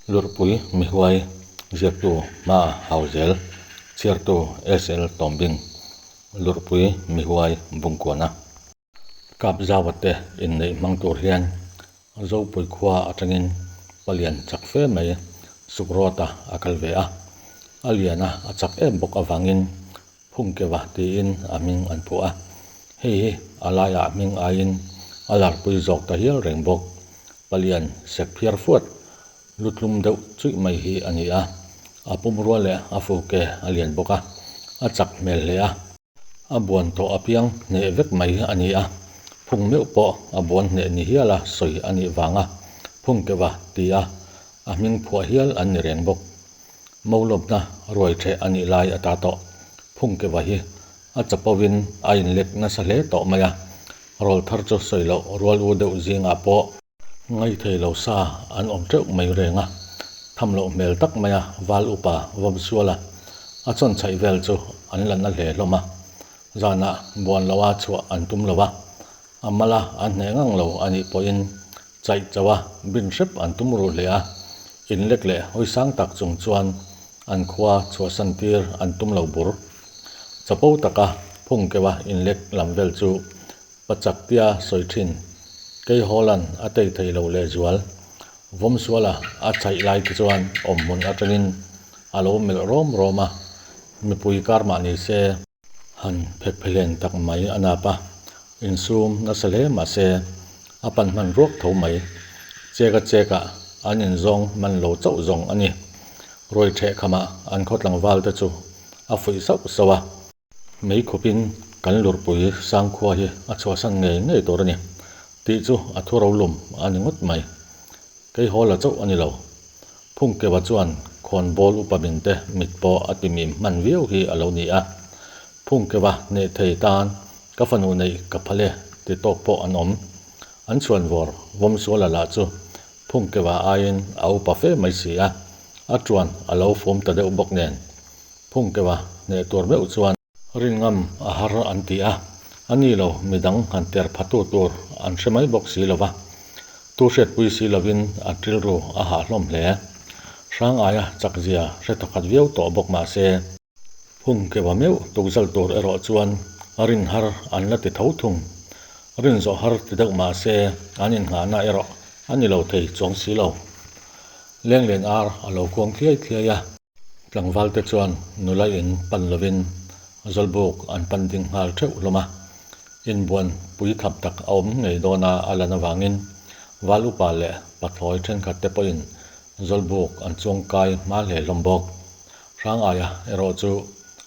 Lurhpui Mihuai ziaktu hma hau zel chhiartu SL Tawmbing Lurhpui Mihuai Bungkuana Kap Zaua te inneih hmang tur hian Zopui khua atangin palian chak fe mai Sukrawta a kal ve a, a liana a chak em bawk avangin Phungkeva tiin a hming an phuah a, hei hi a laiah hming aiin a larpui zawk ta hial reng bawk. Palian sek phiar fuat lu tlum deuh chuih mai hi a ni a, a pumrua leh a fuke a lian bawk a, a chak hmel hle a. A buan tawh apiang hneh vek mai a ni a, phung meuh pawh a buan hneh ni hiala sawi a nih vanga Phungkeva tia a hming phuah hial an ni reng bawk. Molawmna ruai ṭheh a nih lai ata tawh. Phungkeva hi a chapovin a inlek nasa hle tawh mai a, rawl thar chu sawi loh rual u deuh zingah pawh ngaithei lo sa an awm teuh mai reng a, tham loh hmel tak maia val upa Vawmsuala a chawn chhaih vel chu an la na hle hlawm a, zanah buan loa chhuah an tum lo a, a mala an hneh ngang lo a nih pawhin Chaih chauh a, bin hrep an tum ruh hle a, inlek leh hawi sang tak chung chuan an khua chhuahsan tir an tum lo bur. Chapo taka phung keuh a inlek lam vel chu pachak tia sawi thin Keihawla'n a tei thei lo lehzual. Vawmsuala a chaih lai te chuan awmhmun atangin a lo melh rawm rawm a, mipui kar mah ni se, Han phek phehlen tak mai a nap a, insum nasa hle mah se a pan hman ruak tho mai. Chek a chek ah an inzawng man lo chauh zawng a ni. Ruai ṭheh khamah an khaw tlangval te chu a fuih sauh sauh a. Mei khupin kan lurpui sangkhua hi a chhuahsan ngei ngei tur a ni tih chu a thu rolum a ni ngawt mai. Keihawl a chauh a ni lo. Phungkeva chuan khawnbawl upa min te mit pawh a ti mim hman viau hi a lo ni a. Phungkeva hneh thei tan ka fanu neih ka phal e ti tawk pawh an awm. An chhuanvawr Vawmsuala lah chu Phungkeva aiin a upa fe mai si a, a tuan a lo fum ta deuh bawk nen. Phungkeva hneh tur meuh chuan. Rinngam a har an ti a, a ni lo midang han ter phatu tur an hre mai bawk si lo va. Tu hriatpui si lovin a rilru a hah hlawm hle. Hrang aia chakzia hre thawkhat viau tawh bawk mah se, phung keuha meuh tukzal tur erawh chuan rin har an la ti tho thung. Rin zawh har ti deuh mah se an innghahna erawh a ni lo thei chuang si lo. Lenglen ar a lo khuang thliai thliai a. Tlangvalte chuan nula in pan lovin Zawlbuk an pan ding nghal theuh hlawm a, inbuan pui thap tak a awm ngei dawna a lan avangin Val upa leh pathlawi thenkhat te pawhin Zawlbuk an chuang kai hma hle hlawm bawk. Hrangaia erawh chu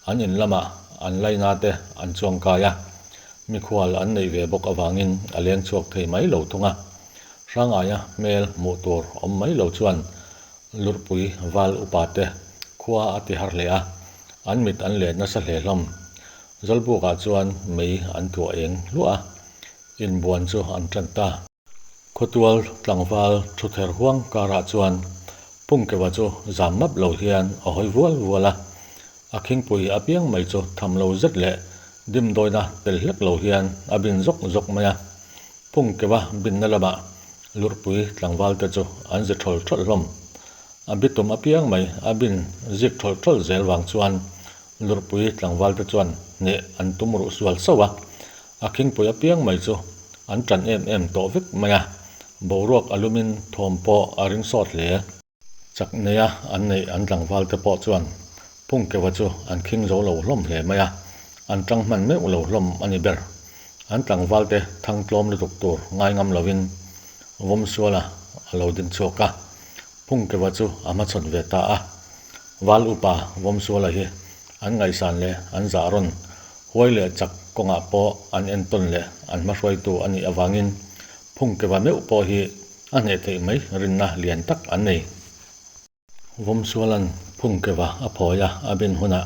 an in lamah an laina te an chuang kai a, mikhual an neih ve bawk avangin a leng chhuak thei mai lo thung a. Hrangaia hmel hmuh tur awm mai lo chuan Lurhpui val upa te khua a ti har hle a, an mit an let nasa hle hlawm. Zawlbukah chuan mei an thuah eng hluah a, inbuan chu an tan ta. Khawtual tlangval thuther huang karah chuan Pungkeva chu zam map lo hian a hawi vual vual a, a khingpui apiang mai chu tham lo zet leh dimdawina tel hlek lo hian a bin zawk zawk mai a. Phungkeva binna lamah lurhpui tlangval te chu an zi thawl thawl hlawm. A bitum apiang mai a bin zik thawl thawl zel vang chuan lurhpui tlangval te chuan hneh an tum ruh sual sauh a, a khingpui apiang mai chu an tan em em tawh vek mai a, boruak a lumin thawm pawh a ring sawt hle. Chak neia an neih an tlangval te pawh chuan Phungkeva chu an khing zo lo hlawm hle mai a, an tang hman meuh lo hlawm a ni ber. An tlangval te thang tlawm lutuk tur ngai ngam lovin Vawmsuala a lo ding chhuak a, Phungkeva chu a hmachhawn ve ta a. Val upa Vawmsuala hi an ngaihsan leh an zah rawn huai leh chak kawngah pawh an entawn leh an hmahruaitu a nih avangin Phungkeva meuh pawh hi A hneh theih mai rinna lian tak an nei. Vawmsuala'n Phungkeva a phawi a, a bin hunah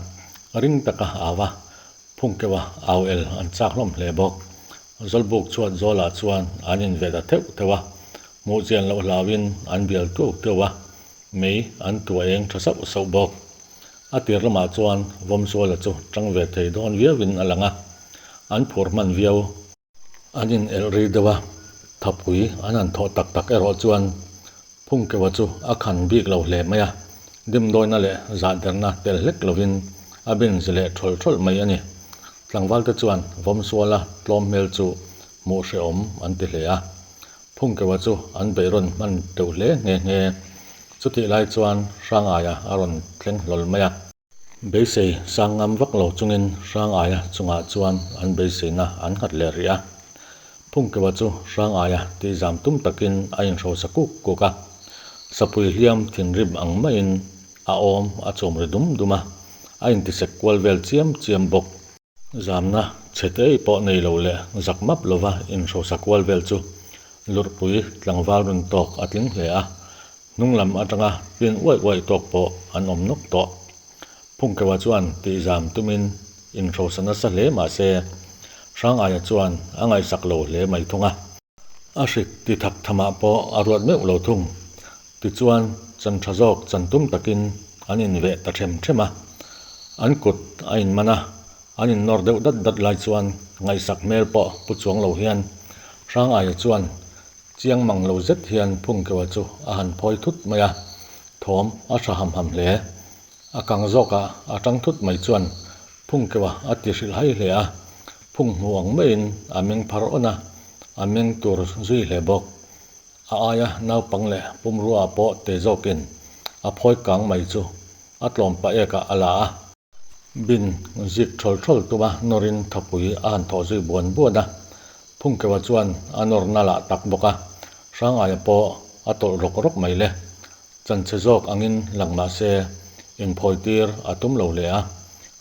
ring taka au a, Phungkeva au el an chak hlawm hle bawk. Zawlbuk chhuat zawlah chuan an invet ta theuh theuh a, hmuh chian loh hlauhin an bial tuau tuau a, mei an tuah eng tha sauh sauh bawk. A tir lamah chuan Vawmsuala chu tang ve thei dawn viauin a lang a, an phur hman viau. An in elh ri deuh a, thapui an han thawh tak tak erawh chuan. Phungkeua chu a khan bik lo hle mai a, dimdawina leh zahderna tel hlek lovin a bin zi leh thawlh thawlh mai a ni. Tlangvalte chuan Vawmsuala tlawm hmel chu hmuh hrehawm an ti hle a. Phungkeua chu an beihrawn hman teuh hle nghe nghe. Chutih lai chuan Hrangaia a rawn thleng hlawl mai a. Beisei sang ngam vak lo chungin Hrangaia chungah chuan an beiseina an nghat leh rih a. Phungkeua chu Hrangaia tihzam tum takin a inhrosa kuk kuk a. Sapui hliam thinrim ang maiin a awm a chum ri dum dum a, a intisek kual vel chiam chiam bawk. Zamna chhe te pawh nei lo leh zak map lova inhrosa kual vel chu lurhpui tlangval run tawk a tling hle a, hnung lam atanga pin uaih uaih tawk pawh an awm nawk tawh. Phungkeua chuan tihzam tumin inhrosa nasa hle mah se, Hrangaia chuan a ngaihsak lo hle mai thung a. A hrik ti thak thamah pawh a ruat meuh lo thung. Tichuan, chan tha zawk chan tum takin an inveh ta them them a. An kut a inman a, an innawr deuh dat dat lai chuan ngaihsak hmel pawh pu chuang lo hian Hrangaia chuan chiang mang lo zet hian Phungkeua chu a han phawi thut mai a, thawm a tha ham ham hle. A kang zawkah a tang thut mai chuan Phungkeua a ti hrilh hai hle a, phung hmu ang maiin a meng phar awn a, a meng tur zui hle bawk. A aia naupang leh pumrua pawh te zawkin a phawi kang mai chu a tlawm pah ekah a la a. Bin zik thawl thawl tuma nawrin thapui a han thawh zui buan buan a, Phungkeua chuan a nawr na lah tak bawk a, Hrangaia pawh a tawlh rawk rawk mai le. Chanchhe zawk angin lang mah se inphawitir a tum lo hle a,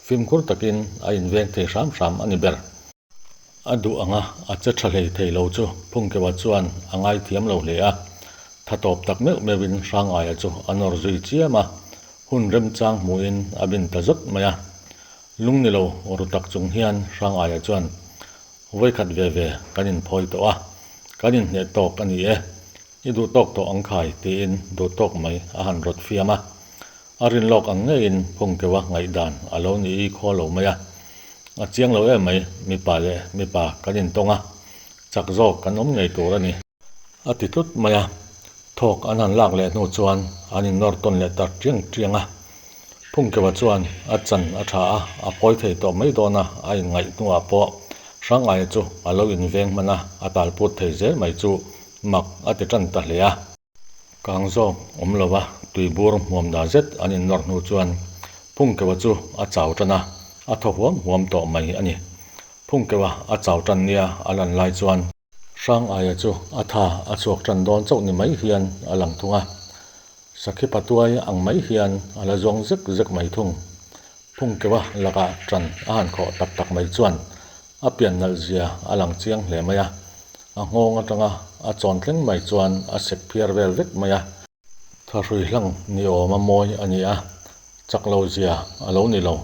fimkhur takin a inveng thei hram hram a ni ber. A duh anga a che tha hlei thei lo chu Phungkeua chuan a ngaithiam lo hle a, tha tawp tak meuh meuhin Hrangaia chu a nawr zui chiam a, hun remchang hmuhin a bin ta zawt mai a. Lung ni lo ru tak chung hian Hrangaia chuan, Vawikhat ve ve kan inphawi tawh a, kan inhneh tawk a ni e, I duh tawk tawh ang khai tiin duh tawk mai a han rawt fiam a. A rin lawk ang ngeiin Phungkeua ngaihdan a lo ni i khaw lo mai a. A chiang lo em mai, mipa leh mipa kan intawng a, chak zawk kan awm ngei tur a ni. A ti tlut mai a, thawk an han lak leh hnu chuan an innawr tawn leh ta tiang tiang a. Phungkeua chuan a chan a tha a, a phawi thei tawh mai dawn a, a inngaih hnuah pawh Hrangaia chu a lo inveng hman a, a talput thei zel mai chu mak a ti tan ta hle a. Kang zawk awm lova tuibur hmuam dah zet an innawr hnu chuan Phungkeua chu a chau tan a, a thaw huam huam tawh mai a ni. Phungkeua a chau tan nia a lan lai chuan. Hrangaia chu a tha a chhuak tan dawn chauh ni mai hian a lang thung a, sakhi patuai ang mai hian a la zawng zek zek mai thung. Phungkeua lakah tan a han khawh tak tak mai chuan A pian nalh zia a lang chiang hle mai a, a nghawng atanga a chawn thleng mai chuan a sek phiar vel vek mai a. Thahrui hlang ni awma mawi a ni a, chak lo zia a lo ni lo.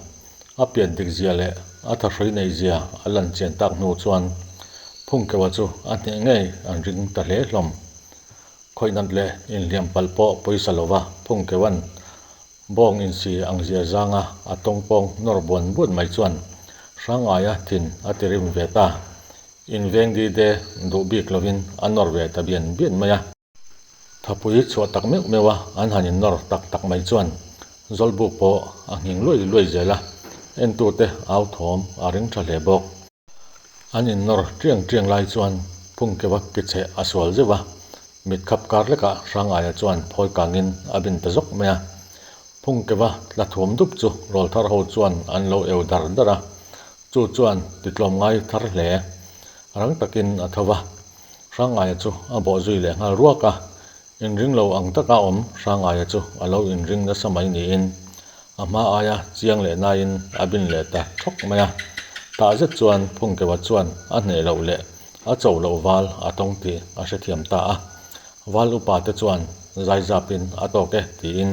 A pian dik zia leh a thahrui neih zia a lan chian tak hnu chuan Phungkeua chu a hneh ngei an ring ta hle hlawm. Khawihnat leh inhliam palh pawh pawisa lova Phungkeua'n Bawng insi ang zia zanga a tawngpawng nawr buan buan mai chuan Hrangaia thin a ti rim ve ta. Inveng di de duh bik lovin a nawr ve ta bian bian mai a. Thapui chhuah tak meuh meuh a an han innawr tak tak mai chuan Zawlbuk pawh a nghing luai luai zel a, entute au thawm a ring tha hle bawk. An innawr tiang tiang lai chuan Phungkeua kichhe a sual zeuh a, mit khap kar lekah Hrangaia chuan phawi kangin a bin ta zawk mai a. Phungkeua tla thuam dup chu rawlthar ho chuan an lo eu dar dar a, chu chuan titlawm ngai thar hle. Rang takin a tho va, Hrangaia chu a bawh zui leh nghal ruak a, Inring lo ang taka awm Hrangaia chu a lo inring nasa mai niin a hma aia chiang leh naiin a bin leh ta thawk mai a. Tah zet chuan Phungkeua chuan a hneh loh leh a cho loh val a tawng tih a hrethiam ta a. Val upa te chuan zaizapin a tawk e tiin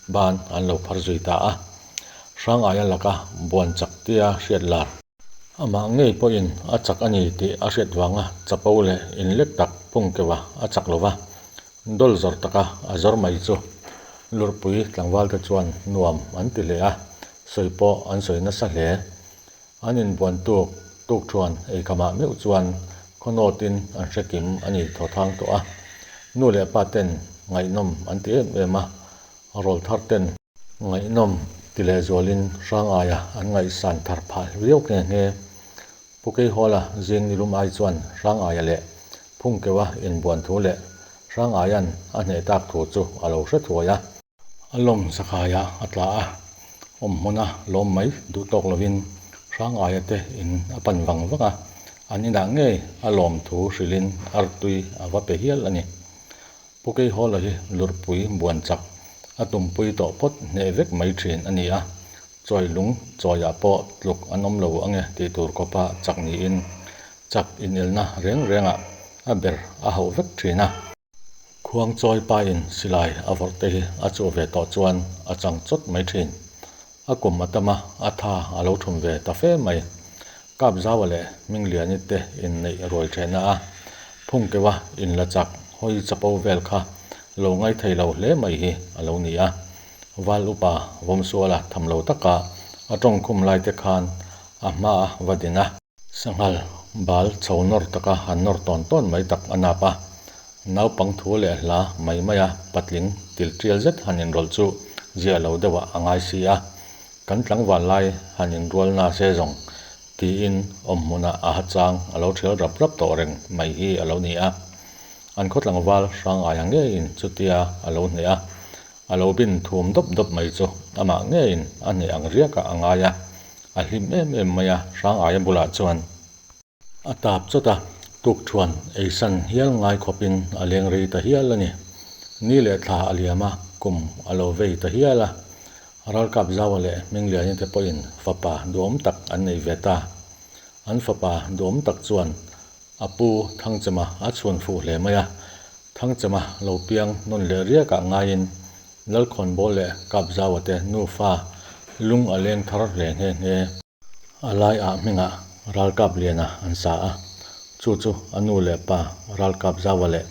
ban an lo phar zui ta a. Hrangaia laka buan chak tia hriat lar. Amah ngei pawhin a chak a ni tih a hriat vanga chapo leh inlek tak Phungkeua a chak lo va, dawl zawr taka a zawr mai chu Lurhpui tlangvalte chuan nuam an ti hle a, sawi pawh an sawi nasa hle. An inbuan tuk tuk thuan eikhamah meuh chuan khawnawtin an hre kim a ni thaw thang tawh a, nu leh pa ten. ngaihnawm an ti em em a, rawlthar ten ngaihnawm ti lehzualin Hrangaia an ngaihsan thar phah viau nghe nghe. Pu Keihawla zing nilum ai chuan Hrangaia leh Phungkeua inbuan thu leh Hrangaia'n a hneh tak thu chu a lo hre thuai a. A lawm sakhaiah a tla a, awm hmuna lawm mai duh tawk lovin Hrangaia te in a pan vang vang a, an inah ngei a lawm thu hrilhin artui a va pe hial a ni. Pu Keihawla hi lurpui buan chak a tumpui tawh phawt hneh vek mai thin a ni a, chawi lung chawiah pawh tluk an awm lo ange tih tur khawpa chak niin chak inelna reng rengah a ber a hauh vek thin a. Khuangchawi pain silai a vawrh te hi a chuh ve tawh chuan a chang chawt mai thin. A kum a tam a, a tha a lo thum ve ta fe mai. Kapzaua leh Hmingliani te inneih ruai thehna a, Phungkeua inla chak hawi chapo vel kha lo ngaithei lo hle mai hi a lo ni a. Val upa Vawmsuala tham lo taka a tawngkhum lai te khan a hma a va din a. Sanghal bal chho nawr taka han nawr tawn tawn mai tak a nap a, naupang thu leh hla mai maia patling til tial zet han inrawlh chu ziah lo deuhah a ngai si a, kan tlangval lai han inrual na se zawng tiin awmhmunah a hachang a lo thial rap rap tawh reng mai hi a lo ni a. An khaw tlangval hrang aia ngeiin chutia a lo hneh a, A lo bin thum dawp dawp mai chu amah ngeiin a hneh ang riakah a ngai a, a hlim em em mai a, Hrangaia bulah chuan a tap chawt a, tukthuan eisan hial ngai khawpin a leng rei ta hial a ni. Ni leh thla a liam a, kum a lo vei ta hial a, Ralkap Zaua leh Hmingliani te pawhin fapa duhawm tak an nei ve ta. An fapa duhawm tak chuan A pu Thangchema a chhun fuh hle mai a, Thangchema lo piang nawn leh riakah ngaiin Lalkhawnbawl leh Kapzaua te nufa lung a leng thar hle nghe nghe. A lai ah hmingah Ralkapliana an sa a, chu chu a nu leh pa Ralkapzaua leh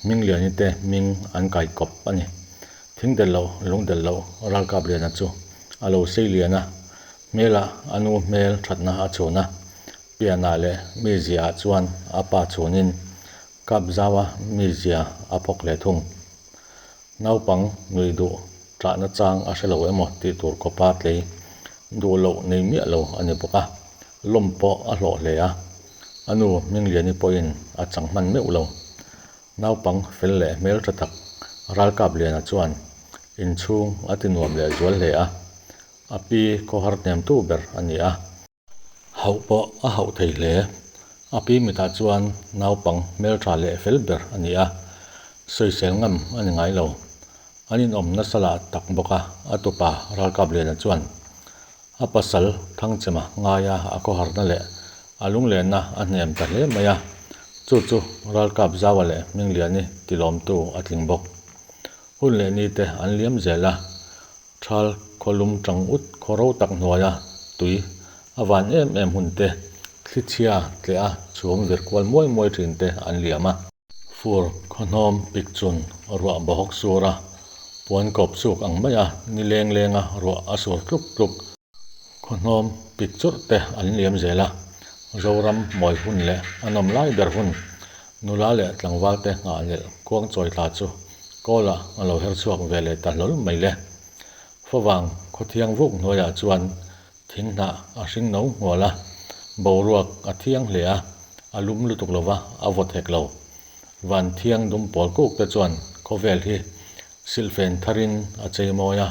Hmingliani te hming an kai kawp a ni. Thing del loh, lung del loh Ralkapliana chu a lo sei lian a, hmelah a nu hmel thatna a chhun a, Pianah leh mizia ah chuan a pa chhunin Kapzaua mizia a phawk hle thung. Naupang nuih duh ṭahna chang a hre lo emaw tih tur khawpa tlei duh loh nei miah lo a ni bawk a, lawm pawh a hlawh hle a, a nu Hmingliani pawhin a chang hman meuh lo. Naupang fel leh hmel ṭha tak Ralkapliana chuan inchhung a ti nuam leh zual hle a, a pi khawhar hnemtu ber a ni a. Hauh pawh a hauh thei hle. A pi mitah chuan naupang hmeltha leh fel ber a ni a, sawisel ngam a ni ngai lo. An inawm nasa lah tak bawk a, a tupa Ralkapliana chuan a pasal Thangchema ngaia a khawharna leh a lunglenna a hnem ta hle mai a, chu chu Ralkapzaua leh Hmingliani tilawmtu a tling bawk. Hun leh nite an liam zel a, Thal khawlum tang ut khaw ro tak hnuaia tui a van em em hun te, thlichhia tleh a chhum vir kual muai muai thin te an liam a. Fur khawhnawm pik chun ruah bawhawk sur a, puan kawp chuk ang mai a ni leng leng a ruah a sur tluk tluk. Khawhnawm pik churh te an liam zel a, Zoram mawi hun leh a nawm lai ber hun nula leh tlangval te nghah leh kuang chawi thla chu Kawlah a lo her chhuak ve leh ta hlawl mai le. Favang khawthiang vuk hnuaiah chuan thing hnah a hring no hmual a, boruak a thiang hle a, a lum lutuk lo va, a vawt hek lo. Van thiang dum pawl kuk te chuan khawvel hi silhfen tharin a chei mawi a,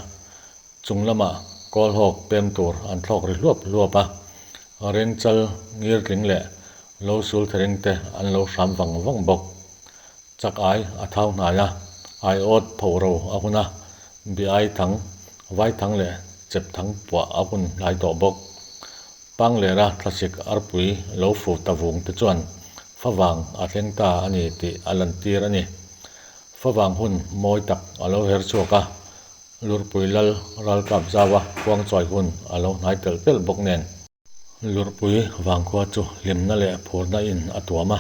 chung lamah kawlhawk pem tur an thlawk ri hluap hluap a, rengchal ngirtling leh lo sul thereng te an lo hram vang vang bawk. Chak ai a thau hnai a, aiawt pho ro a hun a, bi ai thang, vai thang leh chep thang puah a hun hlai tawh bawk. Panglera thlasik arpui lo fu ta vung te chuan favang a thleng ta a ni tih a lantir a ni. Favang hun mawi tak a lo her chhuak a, Lurpui Lal ralkap zaua khuangchawi hun a lo hnai telh telh bawk nen. Lurpui vangkhua chu hlimna leh phurna in a tuam a,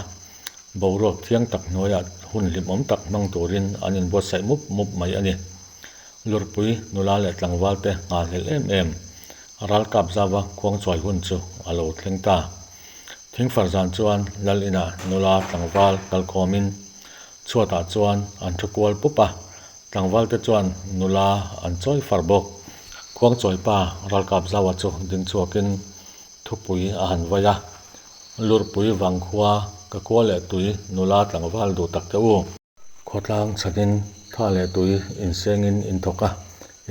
boruak thiang tak hnuaiah hun hlimawm tak hmang turin an inbuatsaih mup mup mai a ni. Lurpui nula leh tlangval te nghahhlelh em em ralkap zauva khuangchawi hun chu a lo thleng ta. Thingfar zan chuan Lal inah nula tlangval kalkhawmin. Chhuatah chuan an thu kual pup a, tlangvalte chuan nula an chawi far bawk. Khuangchawipa Ralkapzaua chu ding chhuakin thupui a han vai a, Lurpui vangkhua ka khua leh tui nula tlangval duh tak te u. Khawtlang chhanin tha leh tui insengin in thawk a,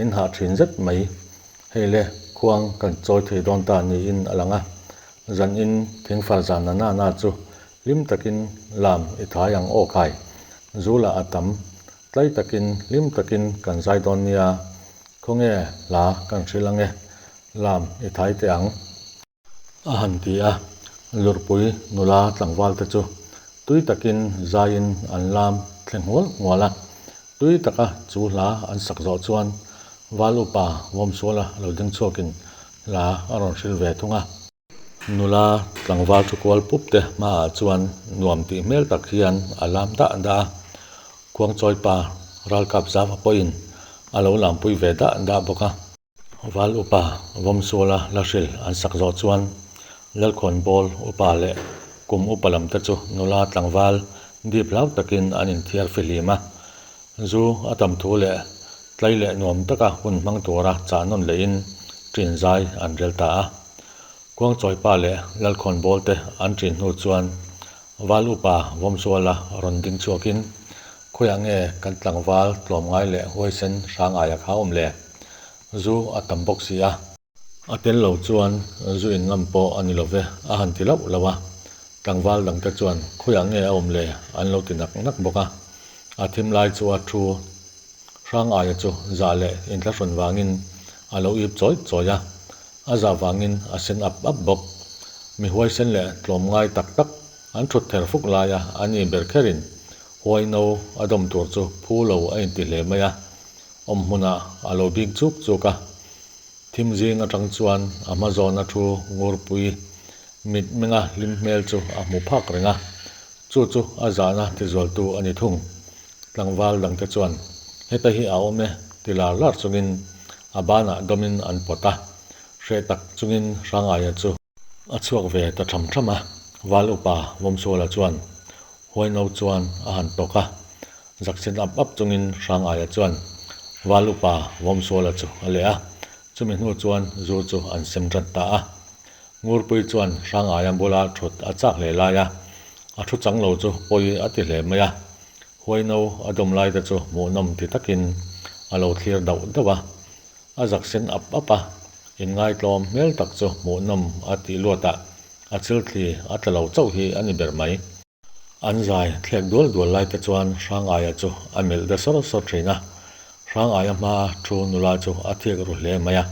in hah thin zet mai. Hei le, khuang kan chawi thei dawn ta niin a lang a, zanin thingfar zan na na na chu hlim takin lam i thai ang aw khai. Zu lah a tam, tlai takin hlim takin kan zai dawn nia, khawnge hla kan hrilh ange, lam i thai teh ang. A han ti a, Lurpui nula tlangval te chu tui takin zaiin an lam thle nghual nghual a. Tui taka chu hla an sak zawh chuan Val upa Vawmsuala lo ding chhuakin hla a rawn hrilh ve thung a. Nula tlangval thu kual pup te hmaah chuan nuam tih hmel tak hian a lam dah dah a. Khuangchawipa ralkap zava pawhin a lo lampui ve dah dah bawk a. Val upa Vawmsuala la hrilh an sak zawh chuan Lalkhawnbawl upa leh kum upa lam te chu nula tlangval dip hlau takin an inthiar fihlim a. Zu a tam thu leh tlai leh nuam taka hun hmang tura chah nawn lehin ṭin zai an rel ta a. Khuangchawipa leh Lalkhawnbawl te an ṭin hnu chuan Val upa Vawmsuala rawn ding chhuakin, Khawiah nge kan tlangval tlawmngai leh huaisen Hrangaia kha awm le? Zu a tam bawk si a. A tel lo chuan zu in ngam pawh a ni lo ve, a han ti lauh lauh a. Tlangval dangte chuan, Khawiah nge a awm le? an lo ti nak nak bawk a. A thim lai chu a thu Hrangaia chu zah leh inthlahrun vangin a lo ip chawi chawi a. A zah vangin a sen ap ap bawk. Mi huaisen leh tlawmngai tak tak an thut ther fuk laia a ni ber kherin huai no a dawm tur chu phu lo a inti hle mai a, awm hmunah a lo bik chuk chuk a. Thim zing atang chuan a hma zawna thu ngurpui mit menga hlim hmel chu a hmu phak reng a, chu chu a zahna tizualtu a ni thung. Tlangval dangte chuan, Heta hi a awm e, ti lar lar chungin a banah dawmin an pawt a, hreh tak chungin Hrangaia chu a chhuak ve ta tham tham a. Val upa Vawmsuala chuan Huaino chuan a han tawk a, zaksen ap ap chungin Hrangaia chuan Val upa Vawmsuala chu a leh a, chumi hnu chuan zu chu an sem tan ta a. Ngurpui chuan Hrangaia bula thut a chak hle lai a, a thu chang lo chu pawi a ti hle mai a. Huaino a dawm lai te chu hmuhnawm ti takin a lo thlir dauh dauh a, a zak sen ap ap a, inngaitlawm hmel tak chu hmuhnawm a tih luatah a chilthli a tla lo chauh hi a ni ber mai. An zai thlek dual dual lai te chuan Hrangaia chu a melh de sawr sawr thin a, Hrangaia hmaa thu nula chu a thik ru hle mai a,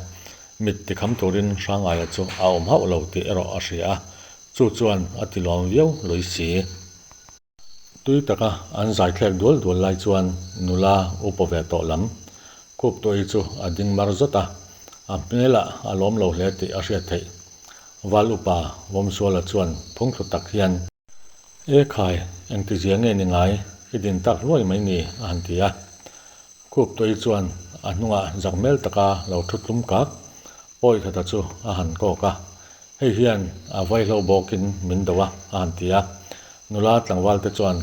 mit tikham turin Hrangaia chu a awm hauh lo tih erawh a hria a, chu chuan a tilawm viau lui si. Tui taka an zai thlek dual dual lai chuan nula upa ve tawh lam khup tawhi chu a ding mar zawt a, a hmelah a lawm lo hle tih a hriat theih. Val upa Vawmsuala chuan phungthlu tak hian, E khai, engtizia nge ni ngai, i din tak hluai mai ni, a han ti a. Khup tawhi chuan a hnungah zak hmel taka lo thu tlum kak, pawi khata chu a han kawk a. Hei hian a vaihlo bawkin min do a, a han ti a. Nula tlangval te chuan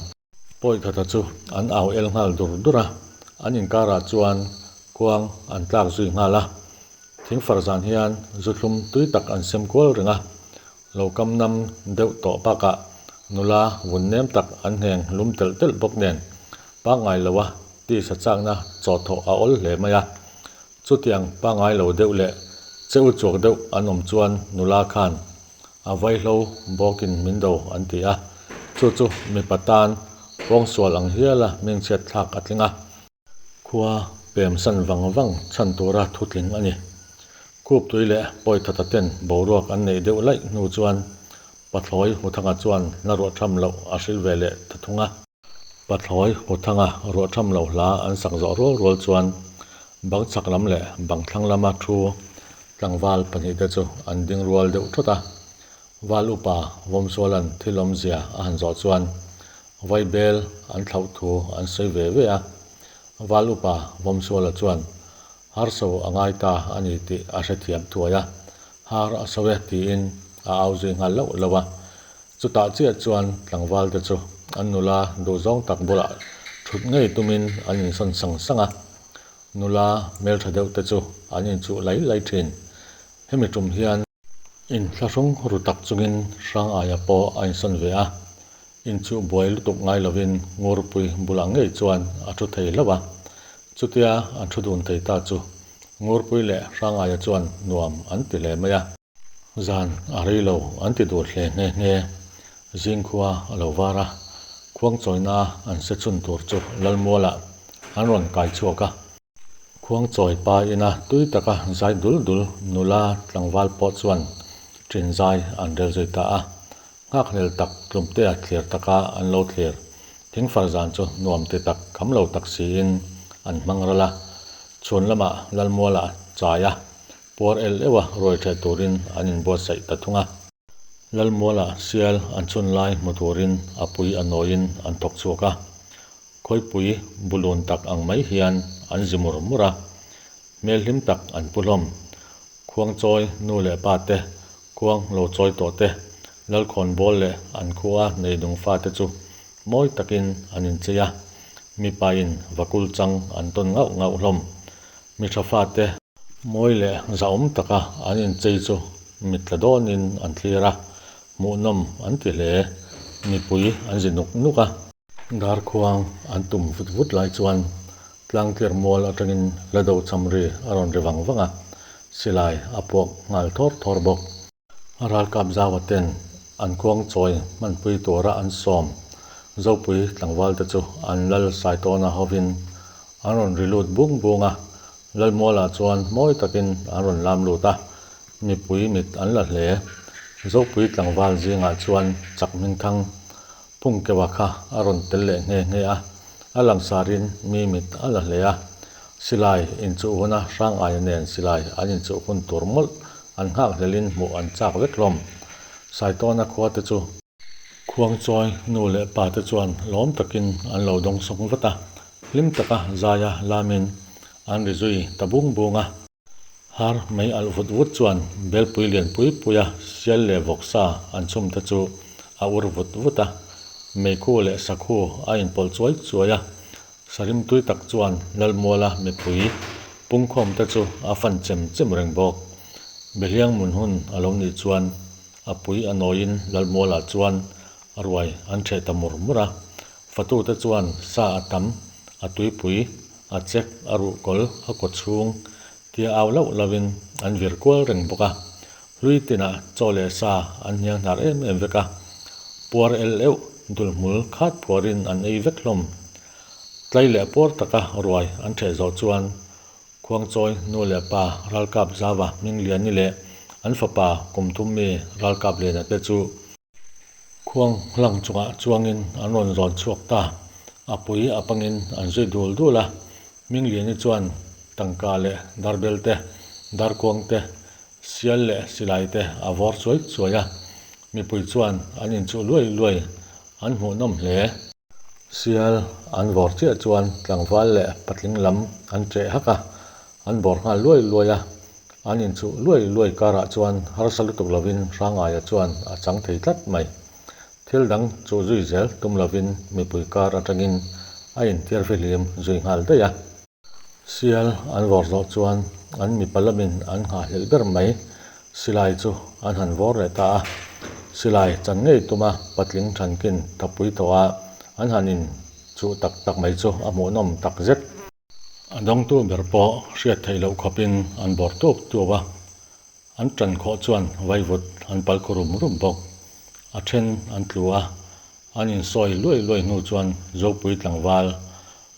pawi khata chu an au el nghal dur dur a, an inkarah chuan khuang an tlak zui nghal a. Thingfar zan hian zu thlum tui tak an sem kual reng a, lo kam nam deuh tawh bakah nula vun nem tak an ngheng lum telh telh bawk nen pangngai loa tisa chakna chawhthawh a awl hle mai a. Chutiang pangngai lo deuh leh che u chuak deuh an awm chuan nula khan a vaihlo bawkin min do an ti a, chu chu mipa tan pawngsual ang hiala hmingchhiat thlak a tling a. Khua pem san vang vang chhan tura thutling a ni. Khup tui leh Pawithata ten boruak an neih deuh laih hnu chuan Pathlawi Huthanga chuan hla ruahtham loh a hrilh ve leh ta thung a. Pathlawi Huthanga ruahtham loh hla an sak zawh rual rual chuan bang chhak lam leh bang thlang lama thu tlangval pahnihte chu an ding rual deuh thawt a. Val upa Vawmsuala'n thil awmzia a han zawh chuan Vaibel an thlauh thu an sawi ve ve a. Val upa Vawmsuala chuan Harso a ngai ta a ni tih a hrethiam thuai a, Har a so e tiin a au zui nghal loh loh a. Chutah chiah chuan tlangval te chu. an nula duhzawng tak bulah thut ngei tumin an insawn sang sang a. Nula hmeltha deuh te chu an inchuh lai lai thin. Hemi tum hian inthlahrung ru tak chungin Hrangaia pawh a insawn ve a. Inchuh buai lutuk ngai lovin Ngurpui bulah ngei chuan a thu thei hlauh a. Chutia an thu dun thei ta chu Ngurpui leh Hrangaia chuan nuam an ti hle mai a. Zan a rei lo an ti duh hle nghe nghe. Zingkhua a lo var a, khuangchawina an se chhun tur chu Lalmualah an rawn kai chhuak a. Khuangchawi pa ina tui taka zai dul dul nula tlangval pawh chuan ṭin zai an rel zui ta a. Nghakhlel tak tlumtea thlir taka an lo thlir thingfar zan chu nuam ti tak kham lo tak siin an hmang ral a. Chhun lamah Lalmualah chai a, Puar el euh a ruai ṭheh turin an inbuatsaih ta thung a. Lalmuala sial an chhun lai hmu turin a pui a nawiin an thawk chhuak a. Khawipui bulun tak ang mai hian an zi mur mur a. Hmel hlim tak an pu hlawm. Khuangchawi nu leh pa te, khuang lo chawi tawh te, Lalkhawnbawl leh an khua neidung fate chu mawi takin an inchei a. Mipain vakul chang an tawn ngauh ngauh hlawm. Mi tha fate. Mawi leh zahawm taka an inchei chu mit tla dawnin an thlir a, hmuhnawm an ti hle. Mipui an zi nuk nuk a. Darkhuang an tum vut vut lai chuan tlangtlir mual atangin la do cham ri a rawn ri vang vang a, silai a puak nghal thawr thawr bawk. Ralkap zaua ten an khuang chawi hmanpui tura an sawm Zopui tlangval te chu an lal Saitawna hovin an rawn ri lut bung bung a, Lalmualah chuan mawi takin an rawn lam lut a, mipui mit an la hle. Zopui tlangval zingah chuan chak hmingthang Phungkeua kha a rawn tel leh nghe nghe a, a langsarin mi mit a la hle a. Silai inchuh huna Hrangaia nen silai an inchuh hun tur mawlh an nghakhlelin hmuh an chak vek hlawm. Saitawna khua te chu Khuangchawi nu leh pa te chuan lawm takin an lo dawng sawk vat a, hlim taka zaia lamin an ri zui ta bung bung a. Har mei alh vut vut chuan belpui lian pui puia sial leh vawksa an chhum te chu a ur vut vut a, meikhu leh sakhu a inpawlh chuai chuai a. Sarim tui tak chuan Lalmuala mipui pungkhawm te chu a fan chem chem reng bawk. Behliang mun hun a lo nih chuan a pui a nawiin Lalmuala chuan a ruai an ṭheh ta mur mur a. Fatute chuan sa a tam, a tuipui, a chek, a ruhkawl, a kawchhung tia au lauh lauhin an vir kual reng bawk a. Hlui tinah chaw leh sa an hniang hnar em em vek a, puar el euh dulhmul khat phuarin an ei vek hlawm. Tlai leh puar taka ruai an ṭheh zawh chuan Khuangchawi nu leh pa Ralkap Zava Hmingliani leh an fapa Kumthum mi Ralkap Liana te chu Khuang hlang chungah chuangin an rawn zawn chhuak ta. A pui a pangin an zui dul dul a, Hmingliani chuan tangka leh darbel te, darkuang te, sial leh silai te a vawr chuai chuai a, mipui chuan an inchuh luai luai, an hmuhnawm hle. Sial an vawr chiah chuan tlangval leh patling lam an ṭeh hak a, an bawr nghal luai luai a, an inchuh luai luai karah chuan harsa lutuk lovin Hrangaia chuan a chang thei tlat mai. Thil dang chuh zui zel tum lovin mipui kar atangin a inthiar fihlim zui nghal daih a. Sial an vawr zawh chuan an mipa lamin an nghahhlelh ber mai. Silai chu an han vawr leh ta a. Silai chan ngei tuma patling thankin thapui tawh a an han in chuh tak tak mai chu a hmuhnawm tak zet. A dawngtu ber pawh hriat theih loh khawpin an bawr tuap tuap a. An tan khawh chuan vaivut an pal khu rum rum bawk. A then an tlu a, an insawi luai luai hnu chuan Zopui tlangval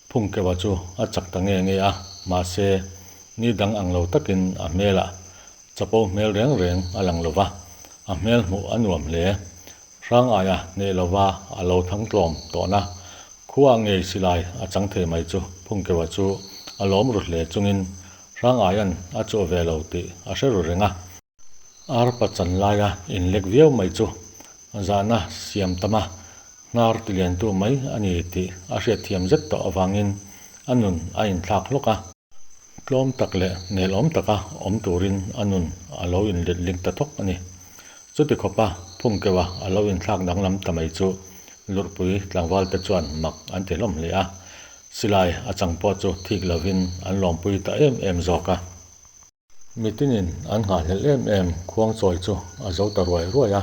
Phungkeua chu a chak ta nge nge a, mahse, ni dang ang lo takin a hmelah chapo hmel reng reng a lang lo va, a hmel hmuh a nuam hle. Hrang aia hneh lova a lo thang tlawm tawhna khua ngei silai a chang thei mai chu Phungkeua chu a lawm ru hle chungin Hrang aia'n a chuah ve lo tih a hre ru reng a. Arpa chan laia inlek viau mai chu zahna siam tam a, hnar tiliantu mai a ni tih a hriatthiam zet tawh avangin a nun a inthlak hlawk a. Tlawm tak leh nelawm taka awm turin a nun a lo inletling ta thawk a ni. Chuti khawpa Phungkeua a lo inthlak danglam ta mai chu. Lurhpui tlangvalte chuan mak an ti hlawm hle a, silai a chang pawh chu thik lovin an lawmpui ta em em zawk a. Mitinin an nghahhlelh em em khuangchawi chu a zo ta ruai ruai a,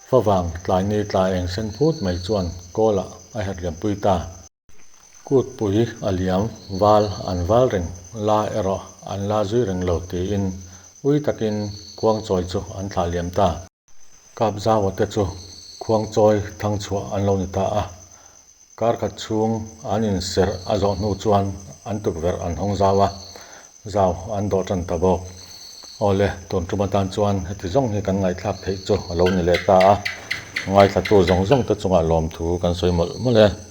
favang tlaini tla eng sen phut mai chuan kawlah a herhliampui ta. Kutpui a liam val an val reng la erawh an la zui reng lo tiin ui takin khuangchawi chu an thlah liam ta. Kapzaua te chu khuangchawi thangchhuah an lo ni ta a, kar khat chhung an inserh a zawh hnu chuan an tukverh an hawng zau a, zau an dawh tan ta bawk. Awle, tun tum atan chuan heti zawng hi kan ngaihthlak theih chu a lo ni leh ta a, ngaithlatu zawng zawng te chungah lawmthu kan sawi mawlh mawlh e.